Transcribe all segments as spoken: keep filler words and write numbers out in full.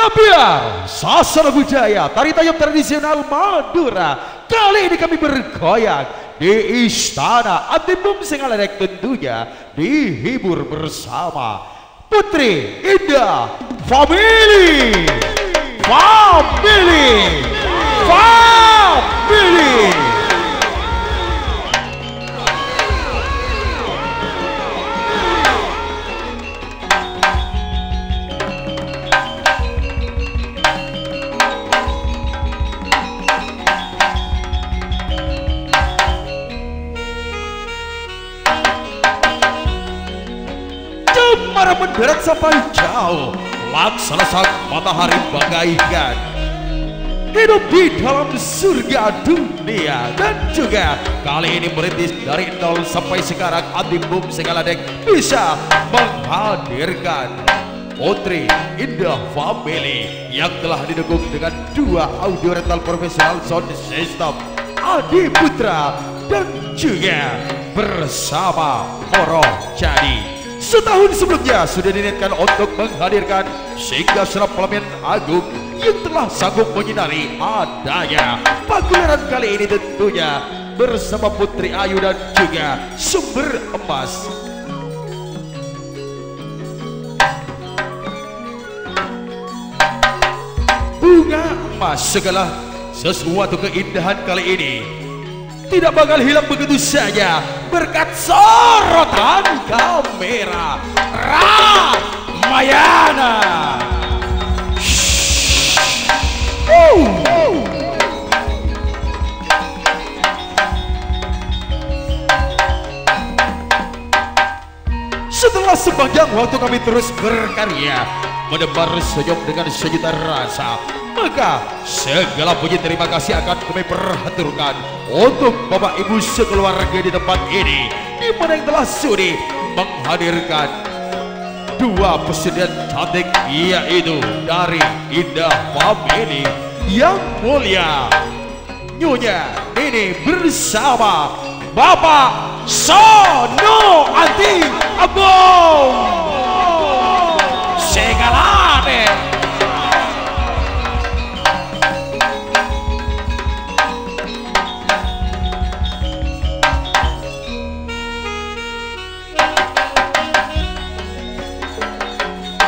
Biar sasana budaya, tari tayub tradisional Madura, kali ini kami bergoyang di istana Anti Bum Sè Ngaledek, tentunya dihibur bersama Putri Indah Family. Family. Family. Cemara mendarat sampai jauh, laksana sang matahari bagaikan hidup di dalam surga dunia. Dan juga kali ini merintis dari nol sampai sekarang, Anti Bum Sè Ngaledek bisa menghadirkan Putri Indah Family yang telah didukung dengan dua audio rental profesional sound system, Adi Putra dan juga bersama Koro Jadi. Setahun sebelumnya sudah diniatkan untuk menghadirkan Singgasana Pelaminan Agung yang telah sanggup menyinari adanya pagelaran kali ini, tentunya bersama Putri Ayu dan juga Sumber Emas. Bunga emas, segala sesuatu keindahan kali ini tidak bakal hilang begitu saja berkat sorotan kamera Ramayana. Shh. Wuh. Setelah sepanjang waktu kami terus berkarya, menebar senyum dengan sejuta rasa, maka segala puji terima kasih akan kami perhaturkan untuk Bapak Ibu sekeluarga di tempat ini, di mana yang telah sudi menghadirkan dua pesedan cantik, yaitu dari Indah Family yang mulia Nyonya Nini bersama Bapak Sono Andi Agung. Sè Ngaledek.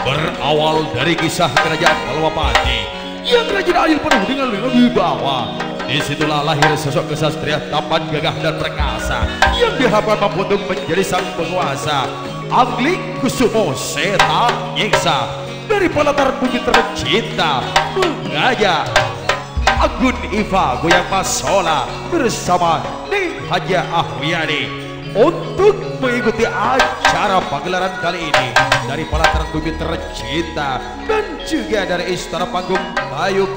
Berawal dari kisah kerajaan Palawapati yang kerajaan adil penuh dengan wibawa. Di situlah lahir sosok kesatria tampan gagah dan perkasa yang diharapkan mampu untuk menjadi sang penguasa. Angling Kusumo sè ta' nyèksa dari palatar bumi tercinta mengajak Agun Iva Goyang Masola bersama Neng Haja Ahwiani untuk mengikuti acara pagelaran kali ini dari palatar bumi tercinta dan juga dari Istana Panggung Tayub.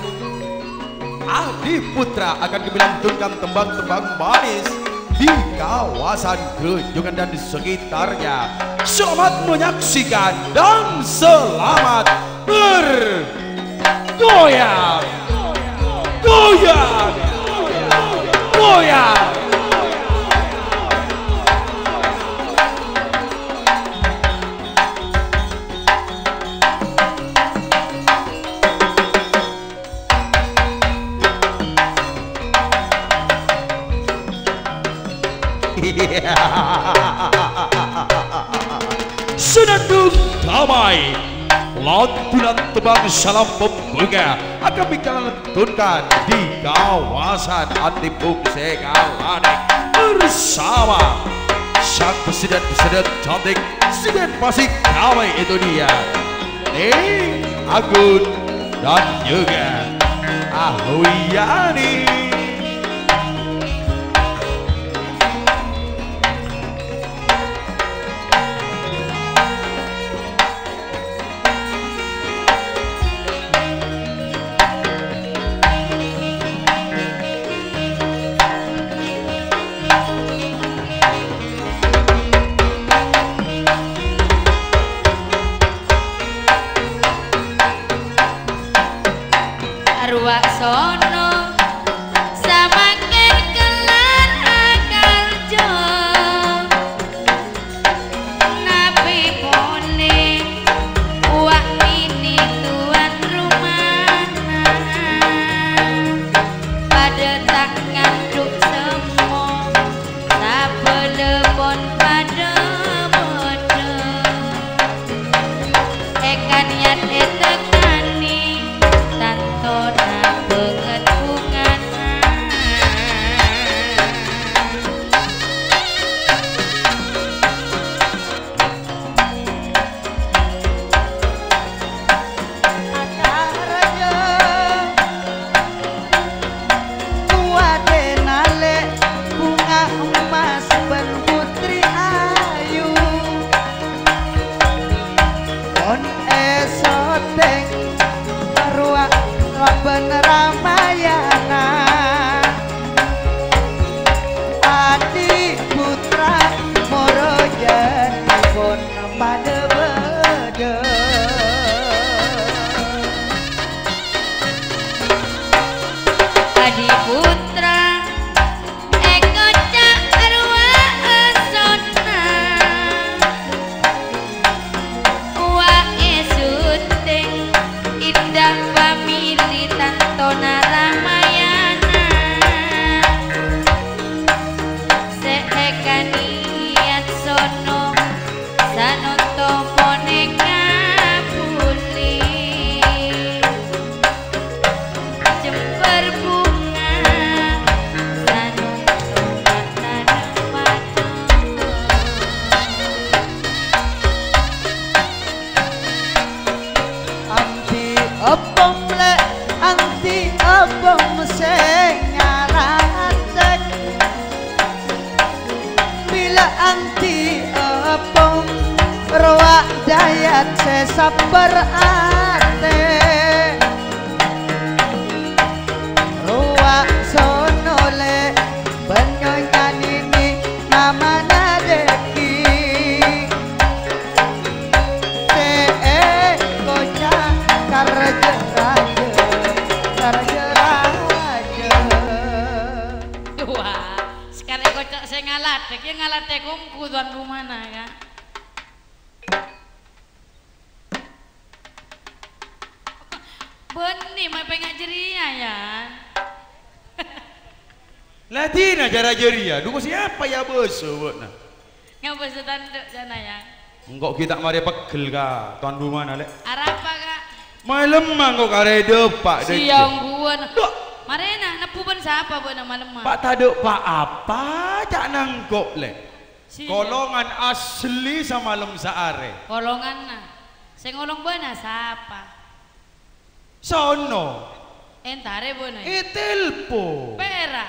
Adi Putra akan kami lantunkan tembang-tembang manis di kawasan Gunjungan dan sekitarnya. Selamat menyaksikan dan selamat bergoyang. Goyang. Goyang. Senandung damai, lantunan tembang salam pembunga akan kami lantunkan di kawasan Antibung Sekalanèng bersama sang pesedan-pesedan cantik, pesedan Pasik Damai, itu dia. Ning Agun dan juga Ahwiyani. Arowa sono samangkèn kellar akaljo. Napè ponè, wa' nènè tuan roma Niat ètekkanè tantona bângèt bhungana. Ata' rajâ kowadhina lè' bhunga emmas bân putri ayu. Mon èsotèng rowa labân Ramayana, adi' putra moro jâdipon padâ bâdâ. Adi' putra èkoca' rowa èsonna. Wa èsotèng indah pamili tantona Ramayana. Sè èkaniyat sono sanonto ponèka bulâ. Jembhâr bhunga sanonto mataram padâ. Andi' oppong lè', andi' oppong sè nyaratek. Bilâ andi' oppong rowa dâjât sè sabbhâr atè. Rowa sono lè' bân nyonya Nini namana dhâggi'. Sè èkoca' karjâ rajâ, karjâ rajâ. Wah, sakalè èkoca' sè ngalatè, kè ngalatè kongku tuan rumana, kan? Bânnè mapènga' jârèya, Yan. La dina cara jârèya, dhu sapa ya bâso bâ'na? Ngabâso tandhu' jâna, Yan. Engko' ghi' ta' marè peggel ka tuan rumana, Lè'. Arapa, Ka'? Malemma engko' karè dâpa', Dek. Siang buwân. Wah. Marèna, nebbhu bân sapa bâ'na malemma? Pa' tadâ' pa-apa, ca'na engko', Lè'. Siya. Kolongan asli samalem saarè. Kolonganna. Sè ngolong bâ'na sapa? Sono. Entarè bâ'na, ya? Ètelpo. Pèra'.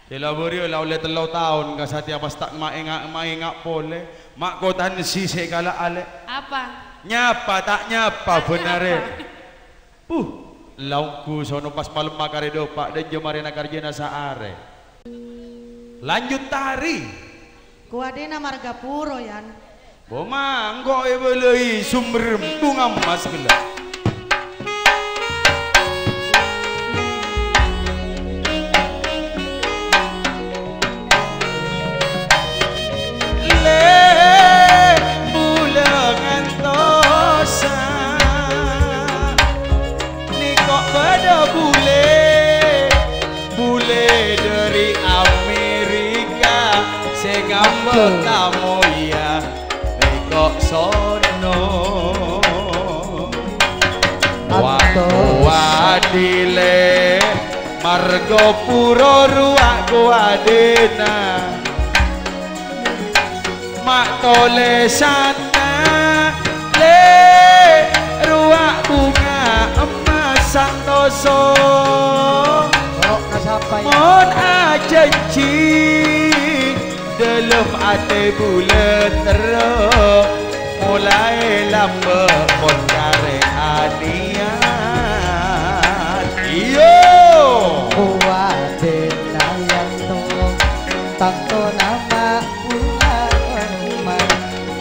Kèla bâriyâ la ollè tello taon ka satèya pas ta' maènga'-maènga' polè. Ma' kotan si sè kala alè. Apa? Nyapa ta' nyapa, ta' bânarè. Nyapa. Puh, la ongghu sono pas malemma karè dâpa' dâjâ marèna karjâna saarè. Lanjut tari. Kowadhina marghâ pura, Yan. Boma, engko' èbâlâi somber bhunga emmas ghellâ'. Lè' bulâ ngantosa nèko' bâdâ bulè, bulè dâri Amerika sè ngambek tamoyya nèko' sono. Wa-, wadilè marghâ pura rowa kowadhina. Ma' tolèsanna lè' rowa bhunga emmas santoso. Mon ajhânjhi dâlem atè bulâ terro, molaè lambâ' mon karè anèyat. Iyâ. Kowadhina yan to, tanto nama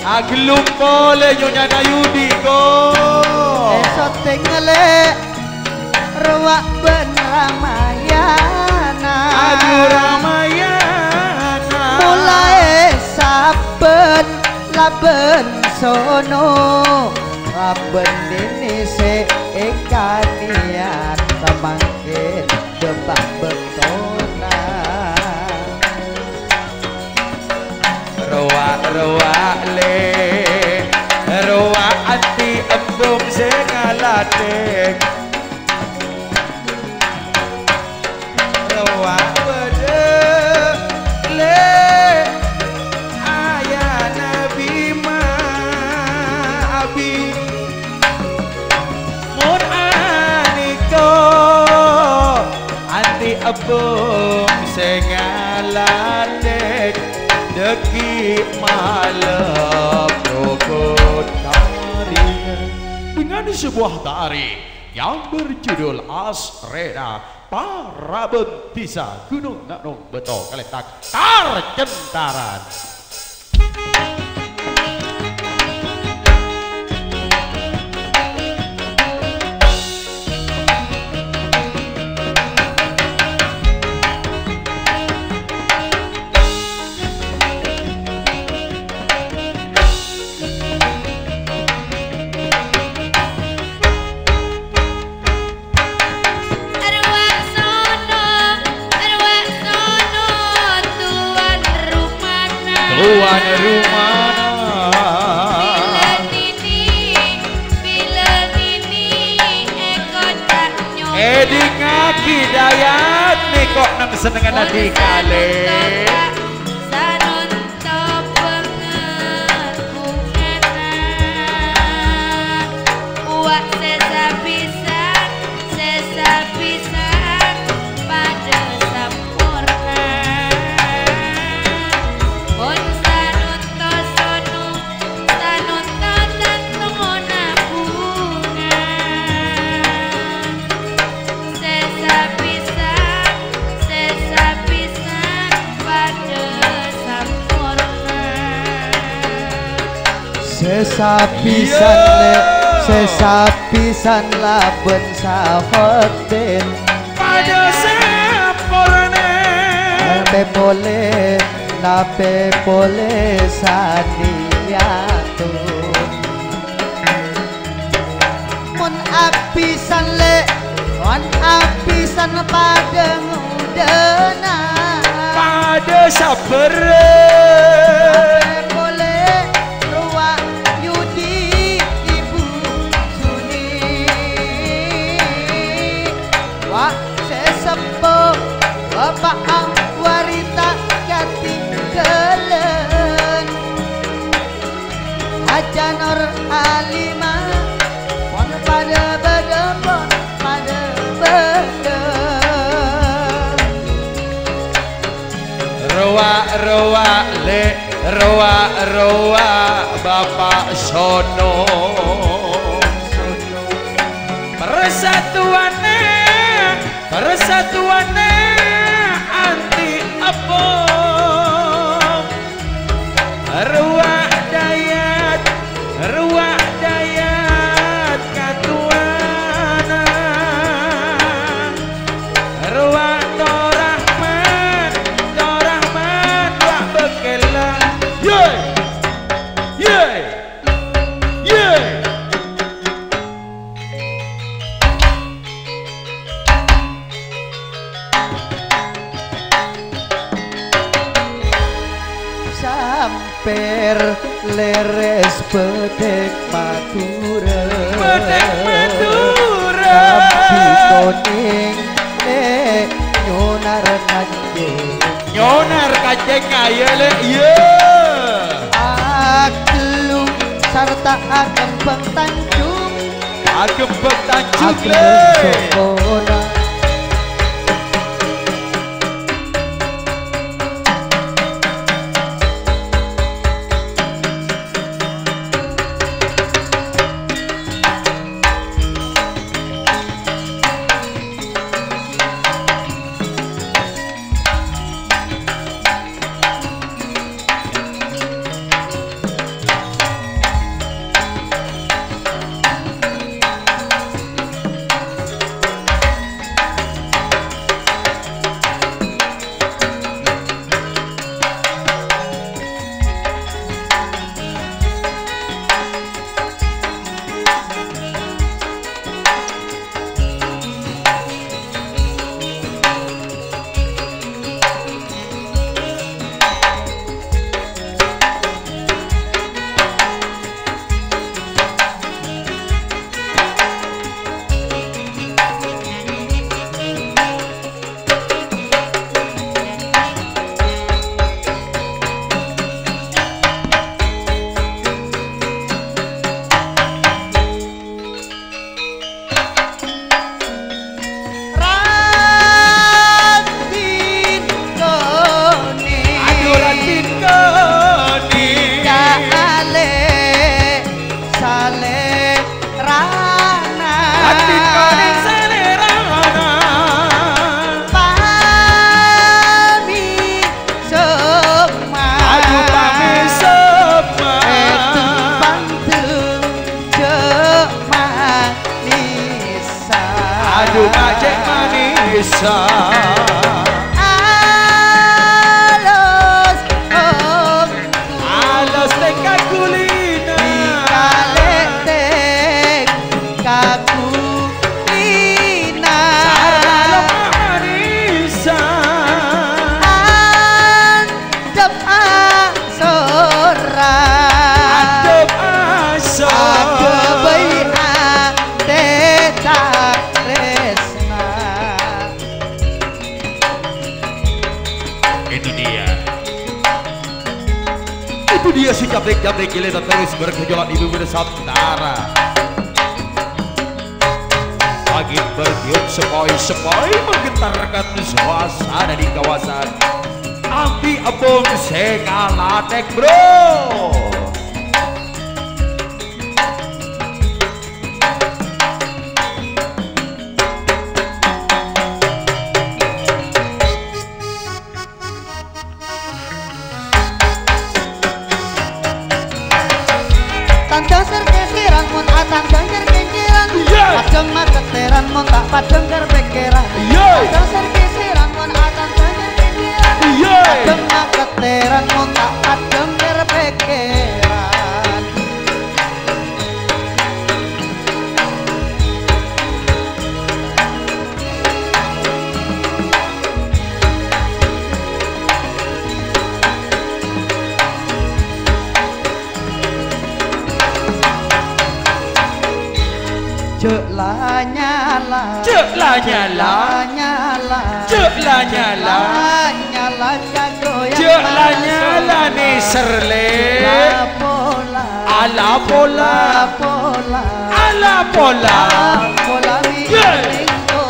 Agellung polè Nyonyana Yudi, ko. Èsotèng lè' rowa bân Ramayana. Adu Ramayana. Molaè sabbhân labân sono, labân dini sè èkanèyat samangkèn dâpa' bâktona. Rowa-rowa lè, rowa andi' Bung sè ngalatè. Rowa bâdâ lè ayana Bima abi. Mon anèka anti' ebbung sè ngalatè dâggi' malem rokon tarèya. Dengan sebuah tari yang berjudul Asrena Paraben Disa Gunung Nanung Beto Kaletak Tarcentaran. Arwah sono, arwah sono, tuan rumana. Tuan rumana. Bilâ nini, bilâ nini, è koca' nyonya. Èdingngaghi Dayat, nèko neng sennengnganna Mon Dhi Kalè. Sanonto, sanonto bângal bhungana. Uwa' sè sapisan, sè sapisan padâ samporna. Mon sanonto sono, sanonto tantona bhunga. Sè sapisan, sè sapisan padâ samporna. Sè sapisan, Lè', sè sapisan labân sahotin. Padâ samporna. Napè polè, napè polè sanèyato. Mon apisan, Lè', mon apisan padâ ngodâna. Padâ sabbhâr. Tapè polè rowa yudi ibu suni. Wa' sè seppo, bapa' angwarita katinggalân. Haja Nur Alimah, pon padâ bâdâ, pon padâ bâdâ. Rowa-rowa, Lè', rowa-rowa, Bapa' sono. Persatuanna, persatuanna anti' ebbung. Rowa' Dayat, rowa' Dayat katowana. Rowa' Torahman, Torahman wa' Bengkella. Yè! Yè! Yè! Sampèr lèrès bâdâk Madhurâ. Bâdâk Madhurâ. Abdhi konèng, eh, nyonar kanjeng. Nyonar kanjeng, ayo, Lè', iyâ. Aghellung sarta akembhâng tanjung. Akembhâng tanjung, Lè'. Akembhâng sokona. Adu pajek manisan. Alus, oh. Alus teka kulina. Dikale teka kulina. Sarta loka manisan. An- Adep asoran. Adep asoran. Adep bai ate ta' tresna. Itu dia. Itu dia si Capek-Capek Gileta terus bergejolak di bumi Nusantara. Angin bertiup sepoi-sepoi menggetarkan suasana di kawasan. Andi embung sè ngalathèk, bro. Tandhâ sèr kèsèran mon atandhâ sèr kèncèran. Iyâ. Padhâng makètèran mon ta' padhâng kèr pèkkèran. Iyâ. Tandhâ sèr kèsèran mon atandhâ sèr kèncèran. Iyâ. Padhâng makètèran mon ta' padhâng kèr pèkkèran. Jhâ' la nyala. Jhâ' la nyala. Jhâ' la nyala. Jhâ' la nyala. Jhâ' la nyala, jago yang Jhâ' la mana nyala, sola. Nèsèr, lè. La pola. Ala pola. La pola. Ala pola. Ala pola, Yè. Minggu.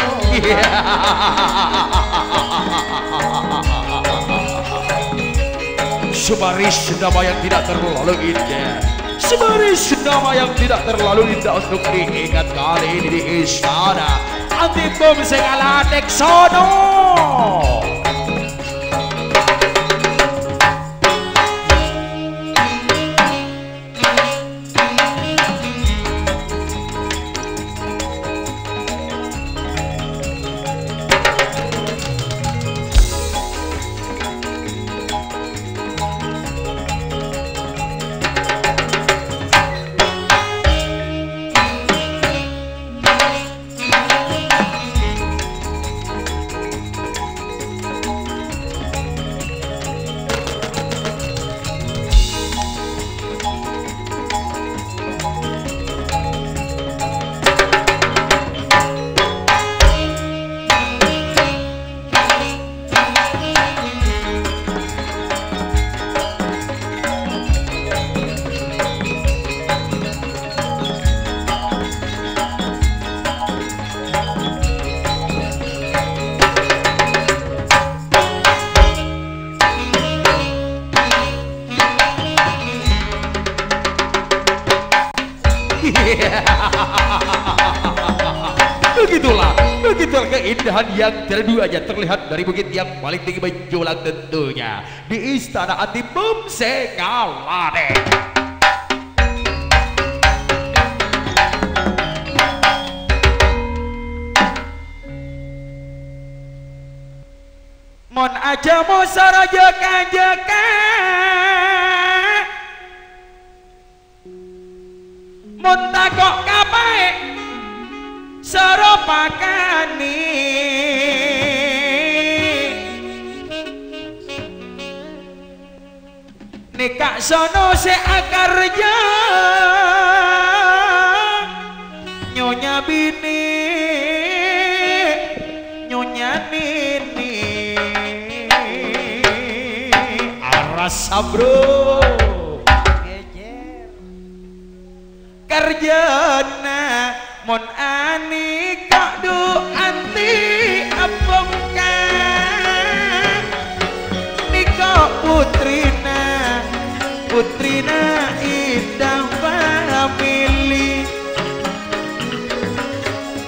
Sebaris nama yang tidak terlalu indah. Sebaris nama yang tidak terlalu indah untuk diingat kali ini di istana. Andi embung sè ngalathèk sono. Begitulah, begitulah keindahan yang terduanya terlihat dari bukit yang paling tinggi menjulang tentunya di istana Andi embung sè ngalathèk. Mon aja mosara jaka-jaka, mon tako' ka paè' soro pakanè. Nèka sono sè akarja nyonya binè, nyonya nènè. Arassa, bro. Ngèjèr. Kerjana mon anèka du anti abongka. Nèka putrina, putrina Indah Family.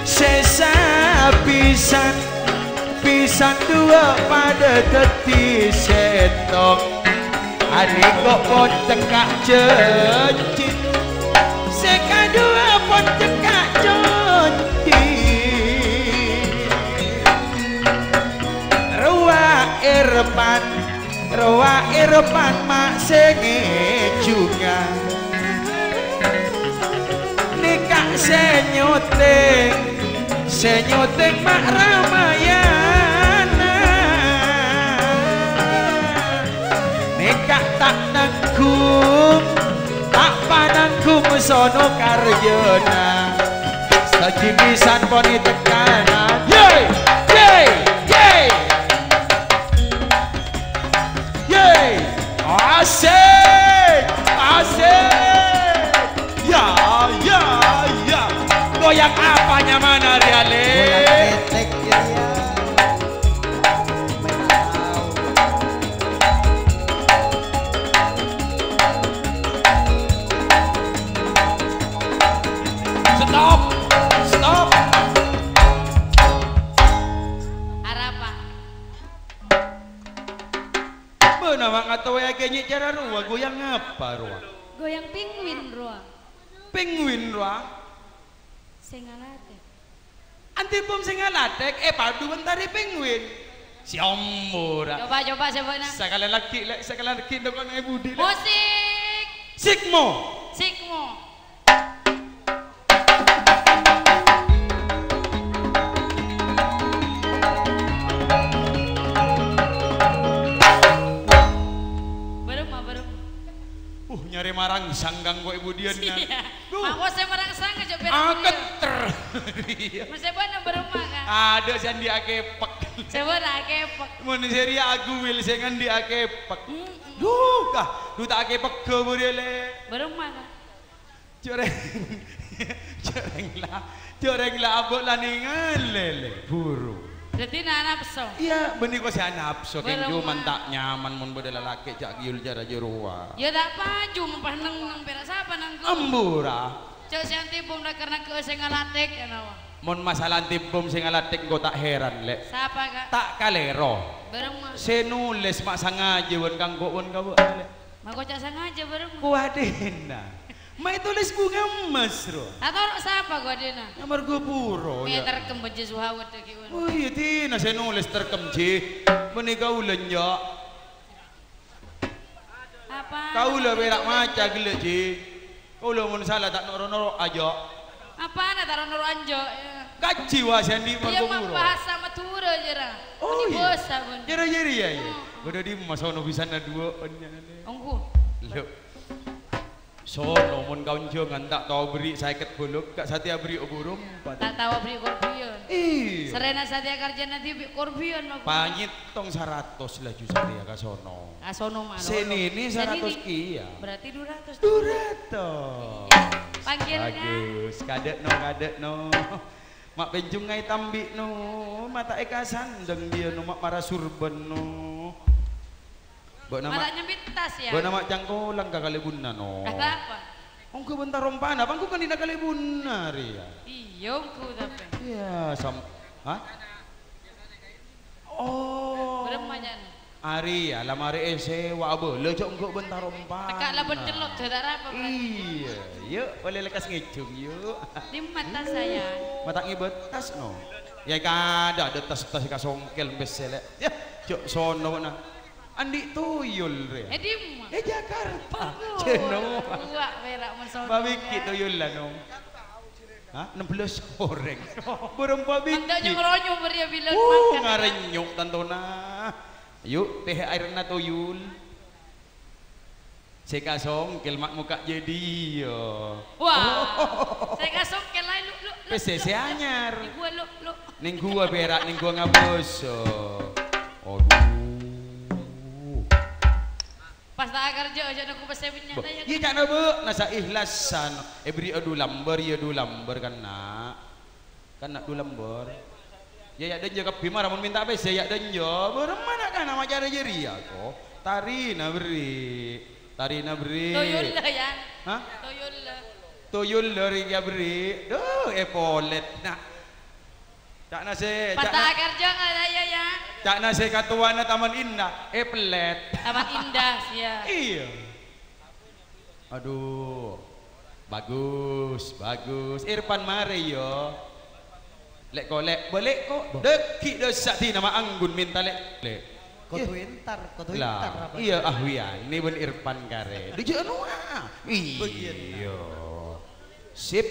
Sè sapisan, pisan duwâ' padâ dhâddhi sèttong. Anèka pon cekka' jhânjhi. Sè kaduwâ' pon cekka' jhânjhi. Pan ma' sè ngèjunga. Nèka sè nyotèng, sè nyotèng ma' Ramayana. Nèka ta' nanggung, ta' pananggung sono karjana. Sajinisan poni tekanan. Yey! Yey! Yey! Yey! Asik! Asik! Ya, ya, ya. Goyang apanya mana, Riale? Goyang ketek, ya, ya. Stop! Stop! Arapa? Bâ'na ma' ngatowèyaghi nyi' cara rowa, goyang apa rowa? Goyang penguin rowa. Penguin rowa? Sè ngalatek. Antèbum sè ngalatek èpadu bân tarè penguin. Sè ombhur, a. Coba, coba, coba, nah. Sakalè lagghi', Lè', sakalè lagghi', ndok nang è budi, Lè'. Musik. Sikmo. Sikmo. Bârâmma, bârâmma. Uh, nyarè marangsang kanggo è budiyânna. Iyâ. Duh. Mako sè marangsang aja bârâmma. Aketter. Iyâ. Masè bâ'na bârâmma, Kak? Adâ' sè andi' akèpèk. Sè bârâmma akèpèk. Mon sè rèya aguwil sè ngandi' akèpèk. Mm-mm. Duh, Kak. Duh, ta' akèpèk ghâbâriyâ, Lè'. Bârâmma, Kak? Corèng, corèng la, corèng la abâ' la nèngalè, Lè', buru. Dhâddhi na-, napso. Iyâ, bânnè kok sè anapso, kèng Bârâmma. Coma ta' nyaman mon bâdâ lalakè' jhâ' ghiyul jhâ' rowa. Iyâ, ta' paju, mon pas neng-neng pèra' sapa nanggung? Embu ra. Jhâ' sè antèbum nakar-nakar sè ngalatek, ya, nawa. Mon masalah antèbum sè ngalatek, engko' ta' heran, Lè'. Sapa, Kak? Ta' kalèro. Bârâmma. Sè nolès ma' sangajâ bân kangko' bân kabâ', Lè'. Mako ca' sangajâ bârâmma. Kuwadina. Ma' ètolès bhunga emmas, ro. Atoro' sapa kuwadina? Amarghâ buru, ya. Terkem bâjâ suhawat dâghi' wan. Oh, iyâ, dina sè nolès terkem, Ji. Bânnè kaulâ, Njo'. Apa? Kaulâ pèra' maca ghellâ', Ji. Kaulâ mon sala ta' noro'-noro' aja. Apana ta' noro'-noro' anjo', ya? Kajji wa sè andi' Iyâ, amarghâ buru. Bahasa Madhurâ, jârâ. Oh, iyâ. Basa, bun. Jârâ, jârâ, iyâ, iyâ. Hmm. Bâdâ dimma sono bhisana duwâ'ân, ya, Lè'? Ongghu. Lho. Sono mon kaonjhângan ta' tao aberri' saèket buluk, ka' satèya aberri' oburu empat. Ta' tao aberri' korbiyân. Iyâ. Sarrèna satèya karjâna dhibi' korbiyân, mako. Panyèttong saratos laju satèya ka sono. Ka sono, maro. Sè nènè saratos kèya. Berarti dua ratus. Dua ratus. Iyâ. Panggilnya. Bagus. Kadâ'no, kadâ'no. Ma' pènjhung ngaè tambi', no. Ma' ta' èkasandhâng dhiyâ, no. Ma' mara surbân, no. Bâ'na ma' ta' nyambit tas, ya? Bâ'na ma' cangkolang ka kalèbunna, no. Kata apa? Ongghu bân tarompana, apa ongghu kandina kalèbunna, rèya. Iyâ, ongghu, tapè. Iyâ, sam-, hah? Oh. Bârâmma, Jan? Arèya, la marè èsèwa abâlâ, jhâ' ongghu bân tarompana. Teka' la bân cellot, jhâ' ta' rapa, Bro. Iyâ, yu', polè lekkas ngèjhung, yu'. Dimma tas, sayang? Ma' ta' ngèbât tas, no. Ya, kadâ' adâ' tas-tas èkasongkel, bessè, Lè'. Ya, jhâ' sono, na. Andi' tuyul rèya. È dimma? È Jakarta. Bagus. Jeno. Wah, pèra' mon sono. Pabiki' tuyul la, Nom. Hah? Ennem belas orèng. Bârâmma pabiki'? Anda nyong-ronyong bâriyâ bilân. Uh, mangkat, ngarennyok tantona. Yu', T H R-na tuyul. Sè kasongkel ma' mokka' jâdiyâ. Wah. Sè kasongkel aè, lu, lu, lu, P C C lu, lu. Anyar. Neng ghuwâ, lu, lu. Neng ghuwâ pèra', neng ghuwâ ngabâsa. Aduh. Pas ta' akarjâ, jhâ' nanggu pèssè bânnya', Bo-, na, ya, iyâ, kan? Ca'na, Bu, nasa ihlasan. Èberri' adu lambâr, iyâ, adu lambâr, kan, Na'? Kan, Na', adu lambâr. Iyâ, ya, dânjâ kabbhi mara mon mènta pèssè, ya, dânjâ. Bârâmma, Na', kan, ma' cara jârèya, ko? Tarina, berri'. Tarina, berri'. Tuyul la, ya. Hah? Tuyul la. Tuyul la, rèya, berri'. Duh, èpolèt, Na'. Ca'na sè, Pas ca'na, ta' akarjâ, ya, ya, ya. Ca'na sè katowana Taman Indah, èpellèt. Taman Indah, sia. Iyâ. Aduh. Bagus, bagus. Irfan marè, yâ. Lè', ko, Lè', bâli', ko. Bo. Dâggi' dâ' sa'dina ma' anggun mènta, Lè'. Lè'. Kodhu entar, kodhu entar, apa? Iyâ, Ahwiyani bân Irfan karè. Dhu jhâ' no'a. Iyâ. Sip.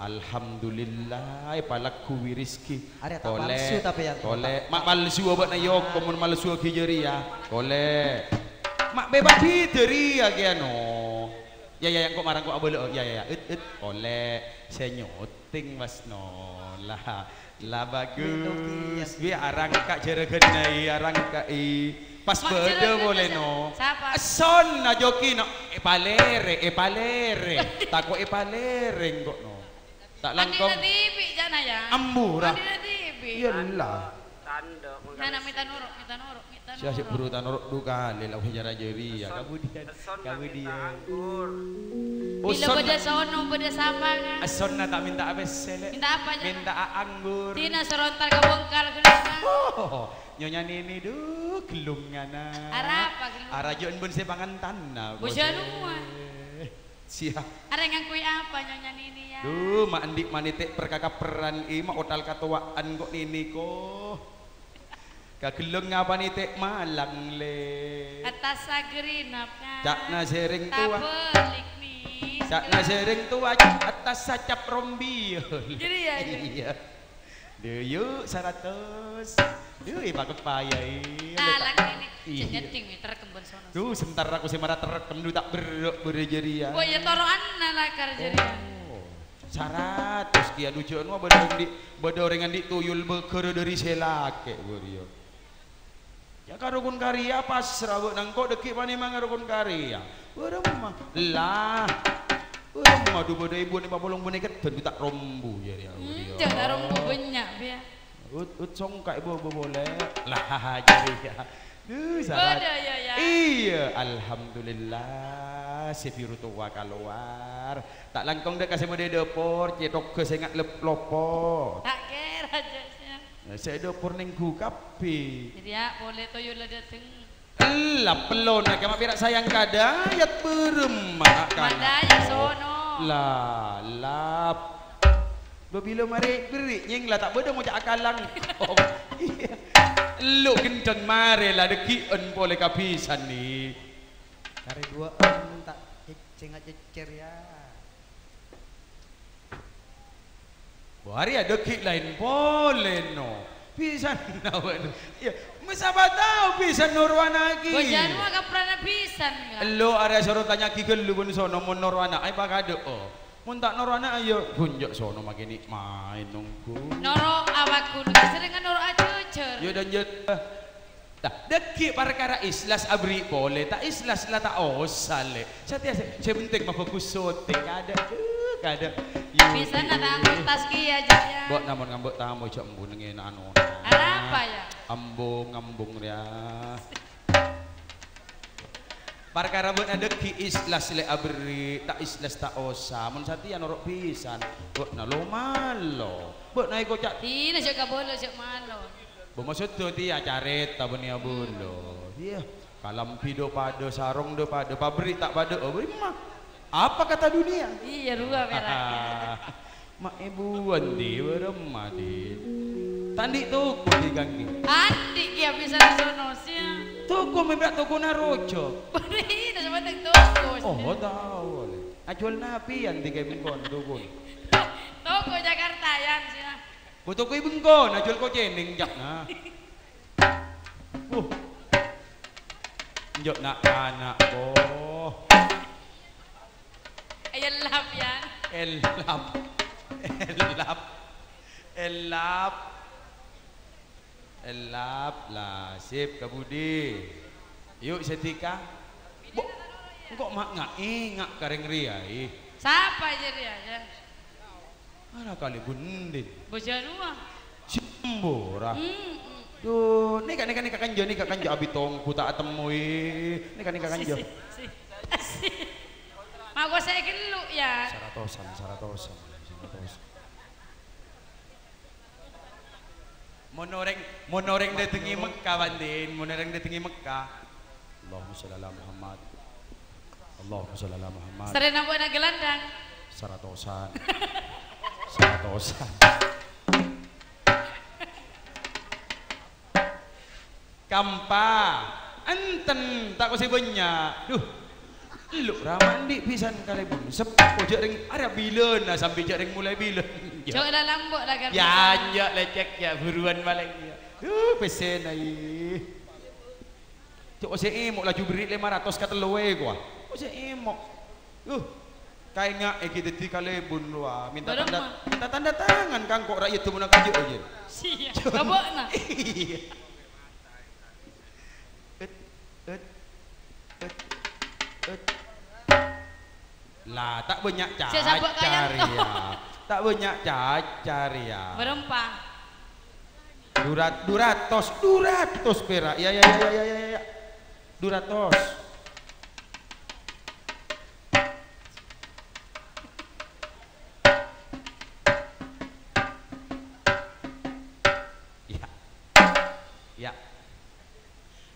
Alhamdulillah, èpalagghu bi' Rizki. Arèya ta' palsu tapè, yâ, Kole'. Ma' palsu abâ'na, yâ, mon palsu ghi' jârèya. Kole'. Ma' bâbâ bhidhâ rèya kèya, no. Yâ, yâ, yâ, engko' mara engko' abâlâ'â. Yâ, yâ, yâ. Ut, ut, Kole'. Sè nyuting, Mas, no. Lah. La bagus. Wi, arangka' jârâghânna, i, arangka', i. Pas bâdâ polè, no. Sapa? Essonna Joki, no. Èpalèrè, èpalèrè. Tako' èpalèrè engko', no. Ta' langkong. Andina dhibi', jâ'na, yâ. Ambu, ra. Andina dhibi'. Iyâ, la. Nana, mènta noro', mènta noro', mènta noro'. Sè buru ta' noro' du kalè, la, wah, jârâ jârèya. Kabudiyân, kabudiyân. Bilâ bâdâ sono, bâdâ sapa, Kak? Essonna ta' mènta apèssè, Lè'. Mènta apa, jâ'? Mènta anggur. Dina soro entar ka Bengkal, ghellâ'. Oh, Nyonya Nini, dhu, ghellungngana. Arapa ghellungngan? Arajâ'ân bân sè pangantanna, Bos. Bojâ nuwâ. Siya. Arè ngangghuy apa, Nyonya Nini, yâ? Dhu, ma' andi' manètè' perkakaperran, è, ma' otal katowa'an ko' Nini, ko'. Kagellong ngabâni tè' malang, Lè'. Attassa gerinap, Kak. Ca'na sèrèng towa. Tabâlik, Nis. Ca'na sèrèng towa, attassa cap rombiol. Jadi, ya, ya. Iyâ. Dhu, yu', saratos. Dhu, èpakeppa, yâ, iyâ. Ah, lagi ini. Iyâ. Jâ' nyeddhing, mi, terekam bân sono. Dhu, sebentar aku sè mara terekam, dhu, ta' berrâ' bârâ jârèya. Oh, iya, toro'anna lakar jârèya. Oh. Saratos kèya, dhu, jâ' no'a bâdâ orèng andi', bâdâ orèng andi' tuyul bâghârâ dâri sè lakè', bâriyâ. Yâ, ka rokon karèya pasra bâ'na engko' dhâggi' panèmanga rokon karèya. Bârâmma? Lah. Bârâmma, dhu, bâdâ èbuna èpapolong bânnè keddhân, dhu, ta' rombu, jârèya, bâriyâ. Hmm, jâ' ta' rombu bânnya', biyâ. Ut, ut, songka' èbu-, èbu polè. Lah, jârèya. Dhu, sarat. Bâdâ, yâ, yâ. Iyâ, alhamdulillah, sè biru towa kalowar. Ta' langkong dâ' ka sè bâdâ è dâpor, cètogghâ sè nga' lep-, lopo. Ta' kèra, jâ', sè. Nah, sè è dâpor nèngghu kabbhi. Jadi, ya, polè toyo la dâteng. Ella, pellona, kemma pèra' sayang ka dayat bârâmma na'-kana'. Madâ, yâ, sono. La, lap. Bâbilâ marè berri', nyèng la ta' bâdâ ngoca' akalang. Iyâ. Ellu' gendheng marè la dhâggi'ân polè kabisân, ni. Karè duwâ'ân ta' cè-, cènga' cèccèr, yâ. Wah, arèya dhâggi' laèn polè, no. Bhisan, bân. Iyâ, ma' sapa tao bhisan noro' ana' ghi. Bojâ no'a kaprana bhisan, Kak. Ello' arèya soro tanya'aghi ghâllu bân sono, mon noro' ana', ayo pakadâ'â. Mon ta' noro' ana', ayo ghun jâ' sono makè ni' maèn nongghu. Noro' awak ghun, sèrèngnga noro' ajhujhur. Yâ, dânjâ. Lah, dhâggi' parkara ikhlas aberri' polè, ta' ikhlas la ta' osa, Lè'. Satèya sè, sè penting mabhâghus soting, kadâ', uh, kadâ'. Yu, bhisan, yu, ta' yu. Tazkiyah, jâ', yâ. Mbok, namon ngambek tamu, jâ' embu nengè na' anu. Arapa, yâ? Embung, embung, yâ. Parkara bâ'na dhâggi' ikhlas, Lè', aberri', ta' ikhlas ta' osa. Mon satèya noro' bhisan, bâ'na lo-malo. Bâ'na èkoca'. Dina jâ' kabâlâ, jâ' malo. Bâ, maksodda tèya carèta bânnè abâlâ. Iyâ, kalambhi dâ' padâ, sarong dâ' padâ, pabrik ta' padâ, bârâmma? Apa kata dunia? Iyâ, rowa pèra'. Ma' èbuwân dhi, bârâmma dhi? Ta' andi' toko dhi, Kangè? Andi' kèya bhisan sono, sèya. Toko mèmpè' tokona rojhâk. Bânnè, sè penting toko. Oh, tao, Lè'. Ajhuwâl napèyan dhi ka bengkona tokona? Toko Jakarta, yâ, sèya. Bâ, toko è bengkona, ajhuwâl kocènèng, ca'na. Uh. Enjâ' na'-kana', ko. Èllap, yâ. Èllap. Èllap. Èllap. Èllap, la, sip, ka budi. Yu', Sadika. Bo, engko' ma' nga'-, enga' ka rèng rèya, è. Sapa jârèya, yâ? Ara kalè bhunten. Bojâ rowa. Sembora. Mm-mm. Duh, nèka, nèka, nèka kanjâ, nèka kanjâ abit tonggu ta' atemmo, è. Nèka, nèka kanjâ. Si, si, si. Ma' kosè' ghellu', yâ. Saratosan, saratosan, saratosan. Mon orèng, mon orèng dâtengngè Mekka, bhunten, mon orèng dâtengngè Mekka. Allahumma sholli ala Muhammad. Allahumma sholli ala Muhammad. Sarèna bâ'na gelandang. Saratosan. Saratosan. Kampa. Enten, tako' sè bânnya'. Duh. Elu' rama andi' bhisan kalèbun. Seppo jhâ' rèng arè bilâna sambi jhâ' rèng molaè bilân. Jhâ' la lambâ' la kan. Ya, bhisan. Enjâ' lècèk ya, buruan malèng ya. Duh, pèssèna, ih. Cok, sè èmo' laju berri' lèma ratos ka tello è, kowa. Kok sè èmo'? Uh, kaènga'è ghi' dhâddhi kalèbun, rowa. Minta tanda, minta tanda tangan kangko' ra'yadda mon akajâ', iyâ. Siap. Babokna. Iyâ. Et, et, et, et. Lah, ta' bânnya' cacar, ya. Ta' bânnya' cacar, ya. Bârâmpa? Dhu rat-, dhu ratos, dhu ratos pèra'. Ya, ya, ya. Dhu ratos. Ya. Ya.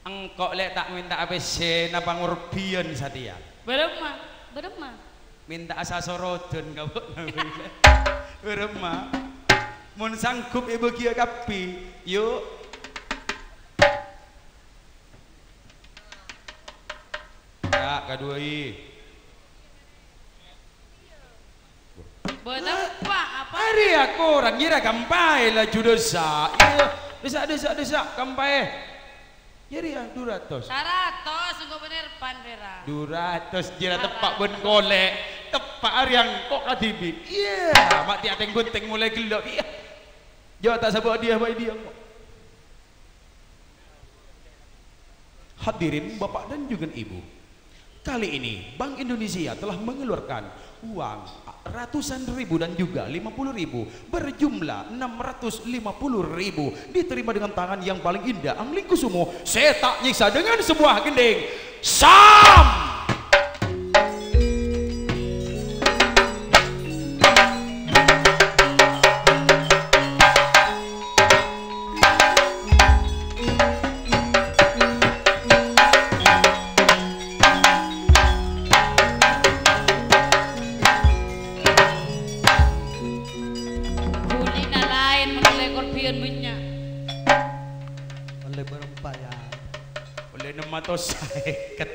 Engko' lè' ta' mènta'a pèssèna pangorbhiyân satèya. Bârâmma? Bârâmma? Mènta'a sasorodhân ka bâ'na. Bârâmma? Mon sanggup èbâgiyâ kabbhi, yu'. Ya', kaduwâi. Bâdâ, Pa', apa? Arèya korang, jârèya kampaè laju dâsa'. Iyâ, dâsa', dâsa', dâsa', kampaè. Jârèya dhu ratos. Saratos, engko' bânnè pan pèra'. Dhu ratos, jârèya teppa' bân kolè'. Teppa' arèya engko' kadhibi'. Iyâ, ma' tèya tèng-bhunten molaè ghellâ'. Iyâ. Jâ' ta' sabâ' dhiyâ bhâi dhiyâ engko'. Hadirin Bapak dan juga Ibu, kali ini Bank Indonesia telah mengeluarkan uang ratusan ribu dan juga lima puluh ribu, berjumlah enam ratus lima puluh ribu, diterima dengan tangan yang paling indah, Anglingkusumo, sè ta' nyèksa dengan sebuah gending. Sam! Bulina laèn, mon ollè korbhiyân bânnya'. Ollè bârâmpa, ya? Ollè ennem atos sèket.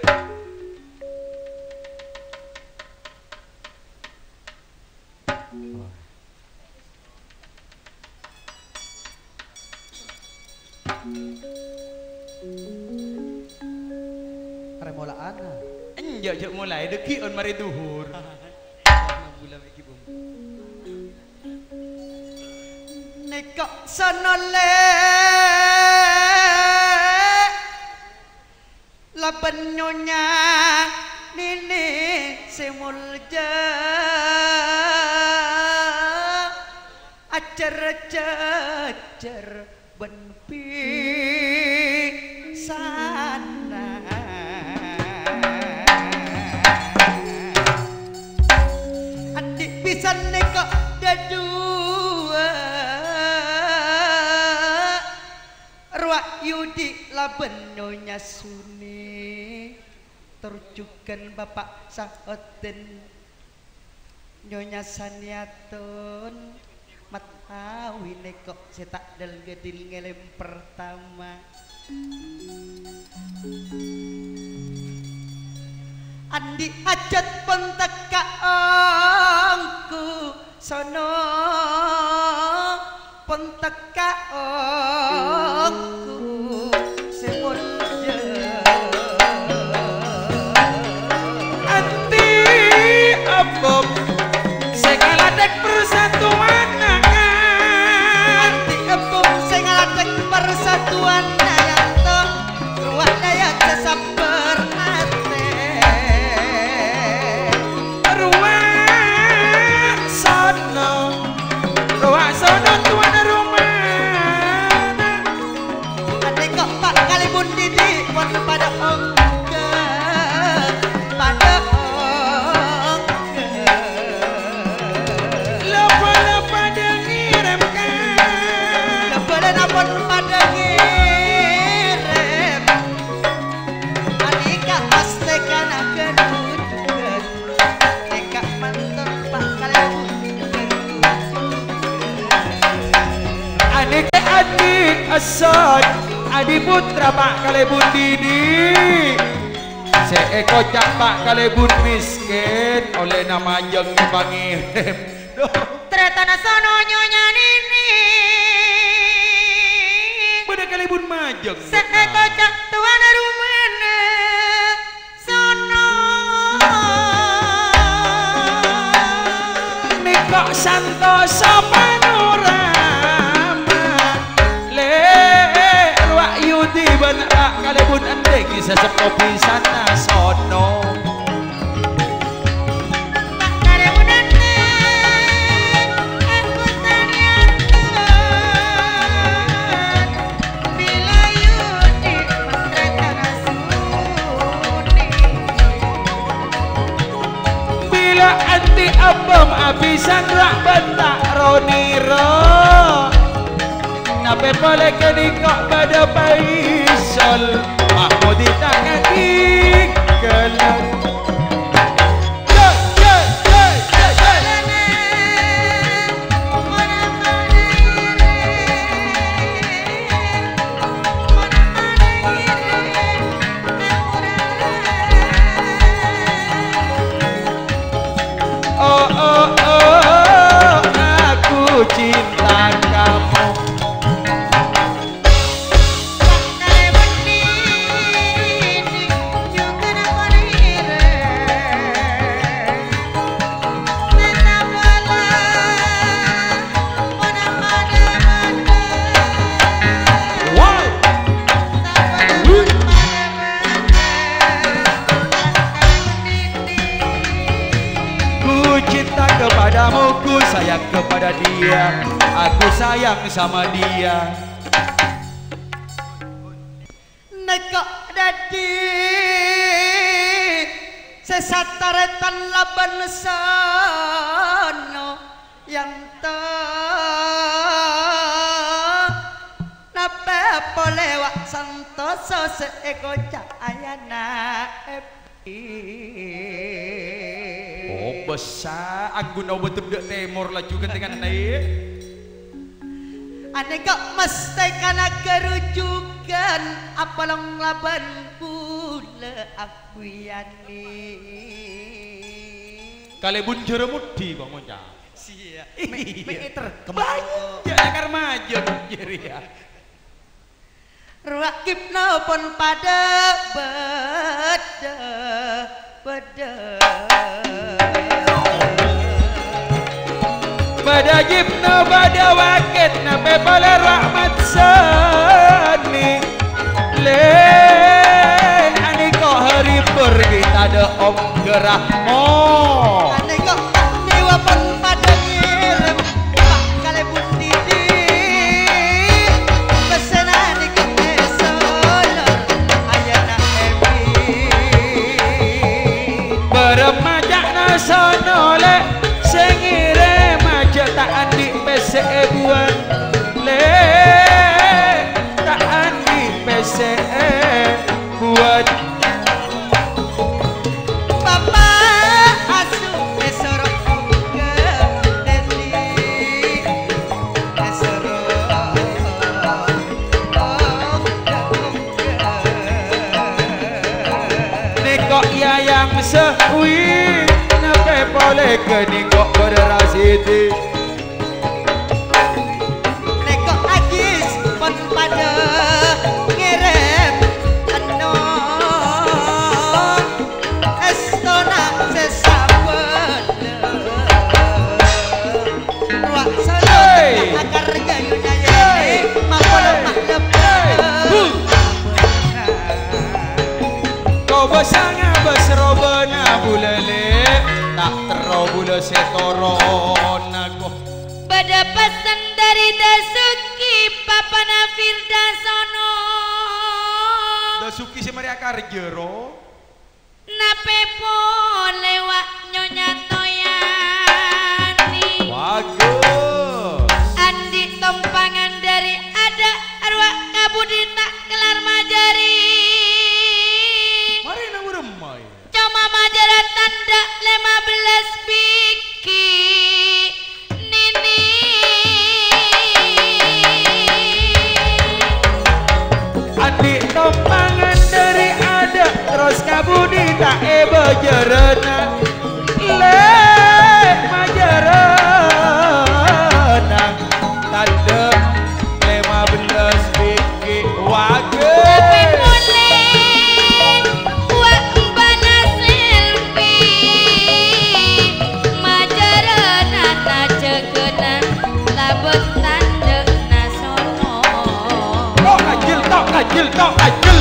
Arè mola'an, ah. Enjâ', jâ' molaè, dhâggi'ân marè dhuhur. Nèko' sanolè labân Nyonya Nini sè molja, ajhâr-jhâjhâr bân bhisanna. Andi' bhisan nèko' dhâduwâ. Rowa Yudi labân Nyonya Suni, tor jhughân Bapa' Sahoddin, Nyonya Saniaton, matawi nèko' sè ta' dâl-ghâdhil ngèlèm pertama. Andi' hajat pon tekka' ongghu sono, pon tekka' ongghu sè molja. Andi' ebbhum sè ngalatèk persatuan nangèng. Andi' ebbhum sè ngalatèk persatuan nangèng to. Rowa dâjâ sasabbhâr atè. Rowa sono, rowa sono tuan rumana. Andi' ko' pa' kalèbun dhibi' pon padâ ongghâ, padâ ongghâ. Lapa-lapa dâ' ngèrèm ka. Lapa-lapa pon padâ ngèrèm. Anika pastèkana ghârujughân, nèka mantor pa' kalèbun ghârujughân. Anika andi' asot. Adiputra, Pa', kalèbun dhibi'. Sè èkoca', Pa', kalèbun mèskèn, ollèna majâng pangèrèm. Duh. Tratana sono Nyonya Nining. Bâdâ kalèbun majâng, sè èkoca' towana rumana sono. Nèko santosa panorama. Lè', rowa yudi bân ra' kalèbun endhing sè seppo bhisanna sono. Bilâ andi' abâm abhisan ra' bân ta' ro-nèro. Napè polè kènèko bâdâ Faisal, Mahmudi ta' kagigel. Oh, oh, oh, aku cinta kamu. Ku cinta kepadamu, ku sayang kepada dia, aku sayang sama dia. Nèko dhâddhi sè satarètan labân sono yanto. Napè polè wa' santosa sè èkoca' ayana Epi. Oh, bâsa, angguna obâ tebdhâ' tèmor laju ghântengan naè'. Anèka mastèkana karujughân apolong labân bulâ abiyani. Kalèbun jhârâ mudhi kok ngoca'. Siya. Me-, meter. Banyak ya karmaja jârèya. Rowa gibna pon padâ bâdâ, bâdâ. Padâ gibna, padâ wakètna, pè polè rahmat sani. Lè', anèka hari pergi tadâ' ongghâ rahmo. Anèka nèwa pon padâ ngèrèm. Pa' kalèbun dhibi', pèssèna nèka èsolor ayana Epi. Bârâmma ca'na sono, Lè', sè ngèrèm ajâ ta' andi' pèssè èbuwân, Lè', ta' andi' pèssè èbuwân. Bapa' asu èsoro ongghâ dhâddhi, èsoro ongghâ-ongghâ. Nèko Yayang Sawi, napè polè ghânèko Bârâ Rasidi. Nèko Ajis pon padâ ngèrèm ennom èstona sè sabâlâ. Rowa solo Hey! Akar jayu nayani Hey! Makolo Hey! Mahlep Hey! Huh! Kobâsa ngabâs robâna bulâ Lè', ta' terro bulâ sè toronna ko. Bâdâ pessen dhâri Dasuki, papana Firdasono. Dasuki sè marè akarjâ, ro? Napè polè wa' Nyonya Toyani. Bagus. Andi' tompangan dhâri adâ' arwah kabudi ta' kellar majâri. Marè nang bârâmma, yâ? Coma majârâ tandhâ lèma bellâs bighi, Nini. Majârâna, lè' majârâna, tandhâ' lèma bellâs bighi' wagâ. Tapè polè, wa' bâna selfie, majârâna tajâgâna, labâ' tandhâ'na sono. Tok kajil, tok kajil, tok kajil.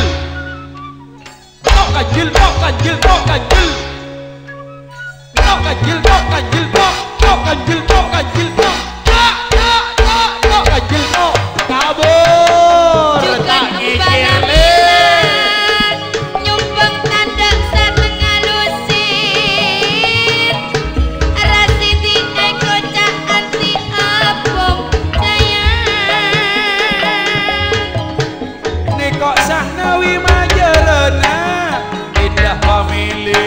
Tok kajil, tok kajil, tok kajil. Tok kajil, tok kajil, tok. Tok kajil, tok kajil, tok. Tok, tok, tok, tok kajil, tok. Kabur. Jhughân ta' èkèr, lè'. Nyumbang tandhâ' satengnga lusin. Rasidi èkoca' anti' abong sayang. Nèko' Sahnawi majârâna, Indah Family.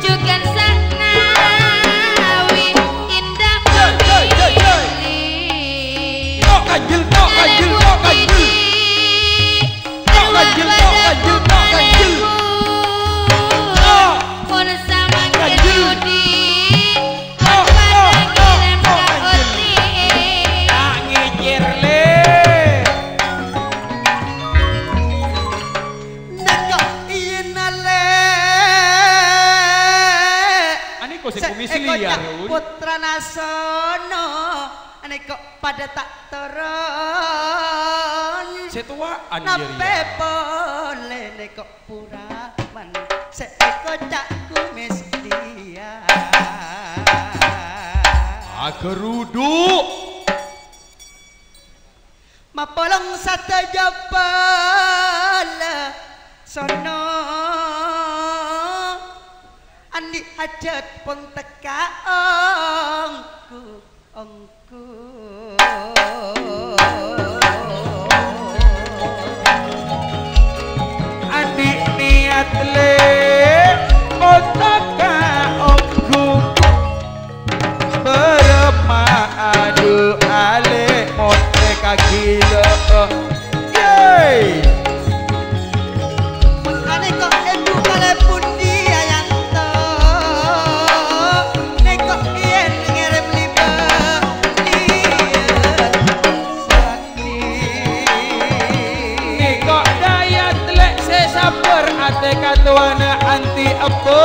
Jhughân Sahnawi, Indah Family. Tok kajil, tok kajil, tok kajil. Tok kajil, tok kajil, tok kajil. Tok. Pon sama kajil. Tok, tok, tok, tok, tok. Ta' ngècèr, lè'. Nèko' iyâ nalè'. Anèko sè kumis liar, Yun. Putrana sono. Anèko' padâ ta' toron. Sè towa'an, yâ, Riya. Napè polè nèko'. Puraman sè èkoca' kumis dhiyâ. Ageruduk. Mapolong sadhâjâ bâlâ sono. Andi' hajat pon tekka' ongghu. Ongghu. Andi' niyat lè' otak ka ongghu. Bârâmma adu alè' mote ka ghilâ. Yey! Mangkana kok èbu kalè pundi, Ayanto? Nèko' iyèn ngèrèm libâ niyat sakti. Nèko' dâ' iyâ lè' sè sabbhâr atè katowana anti' ebbhu.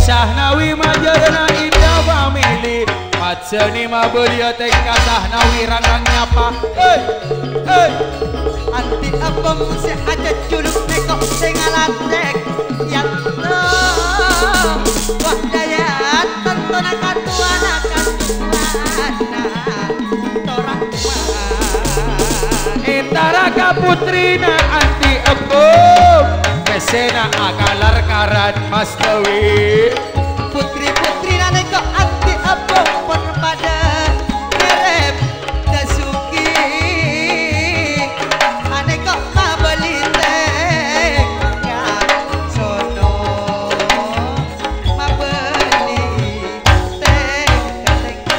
Sahnawi majârâna Indah Family. Majâni mabâliyâ tèngka Sahnawi rang-rang nyapa. Hei! Hei! Anti' ebbhu sè ajhâjhuluk nèko' sè ngalatèk. Yanto, wah dâ' iyâ tantona katowana, katowana. Torang Èntara ka putrina anti' ebbhu, pèssèna akalar karan mas kawi. Putri-putrina nèko' anti' ebbhu pon padâ ngèrèm dâ' sugi. Anèko' mabâli tèngka sono. Mabâli tèngka-tèngka.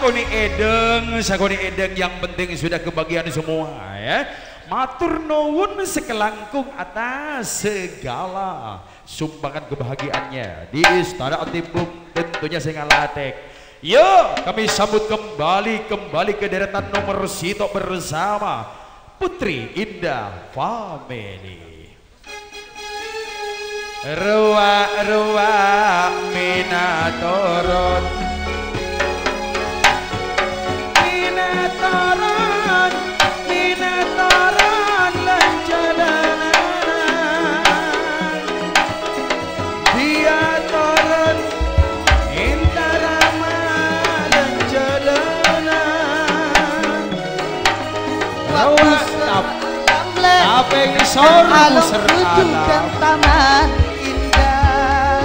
Sakonè' èdhâng, sakonè' èdhâng, yang penting sudah kebagian semua, ya. Matur nuwun sakalangkong atas segala sumbangan kebahagiaannya di Istana Atimbung, tentunya sè ngalatèk. Yo, kami sambut kembali, kembali ke deretan nomor sèttong bersama Putri Indah Family. Rowa-rowa minatoron. Minatoron, minatoron lan-jhâlânan. Biatoron, èntarama lan-jhâlânan. Raos tap-, tapèng soru serta alam. Taman indah,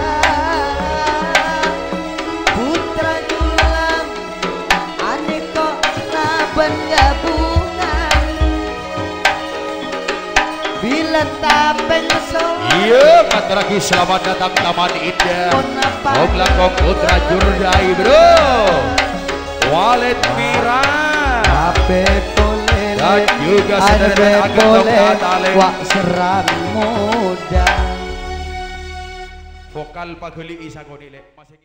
putra julang, anèko' labân gabungan. Bilâ tapèng soru. Iyâ, matorraghi selamat datang Taman Indah. Wong langkong putra Jurdai, Bro. Walid Mira. Ape polele, dan juga saudara dan ageng pole, Bapak Talib. Wa serang muda. Vokal paghâli'i sakonè', Lè'. Masih